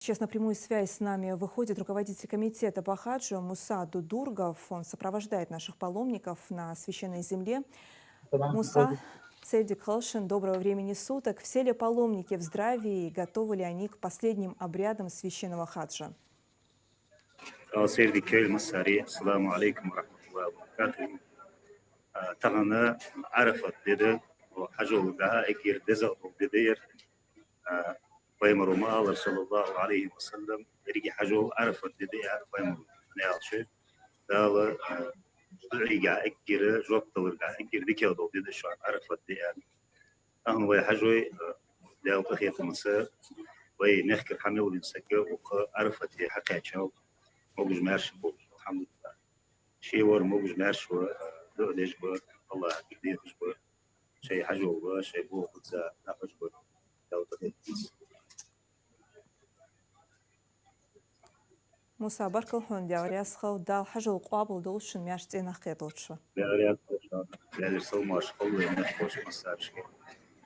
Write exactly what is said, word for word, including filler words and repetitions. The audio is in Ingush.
Сейчас на прямую связь с нами выходит руководитель комитета по хаджу Муса Дудургов. Он сопровождает наших паломников на священной земле. Муса, сайре дика хийла шун, доброго времени суток. Все ли паломники в здравии и готовы ли они к последним обрядам священного хаджа? Сайре дика хийла массане, ассаламу Ӏалайкум ва рахьматуллахӀи ва баракатухӀ. А, тахан Ӏарафат ди да, хьажол дӀахьа эггара дезагӀа дола ди да ер. А, пайхамара ма аллара, саллаллахӀу Ӏалайхи ва саллам, еррига хьажол Ӏарафат ди да аьнна пайхамара, хӀана аьлча Дала, а, дуӀайгахьа эггара, жоп даларгахьа эггара дикагӀа дола ди да шоана Ӏарафат ди аьнна. Тахан вай хьажой, а, Даьла къахетамца, вай мехкара хьа мел вена саг укх Ӏарафате хьакхаьчав, могаш-маьрша волаш, алхьамдулиллахӀ. Ше вар могаш-маьрша ва, дуӀа деш ва, АллахӀага дехаш ва, шоай хьажол ва, шоай болх баьча нахаш ва, Даьла къахетамца. Муса, баркал хьона, Даьла раьза хилва, Дала хьажол къоабал долда шун, маьрша цӀенах кхеталда шо. Даьла раьза хилва шоана, Даьлера салам-моаршал хилда вай мехкахошка массанешка.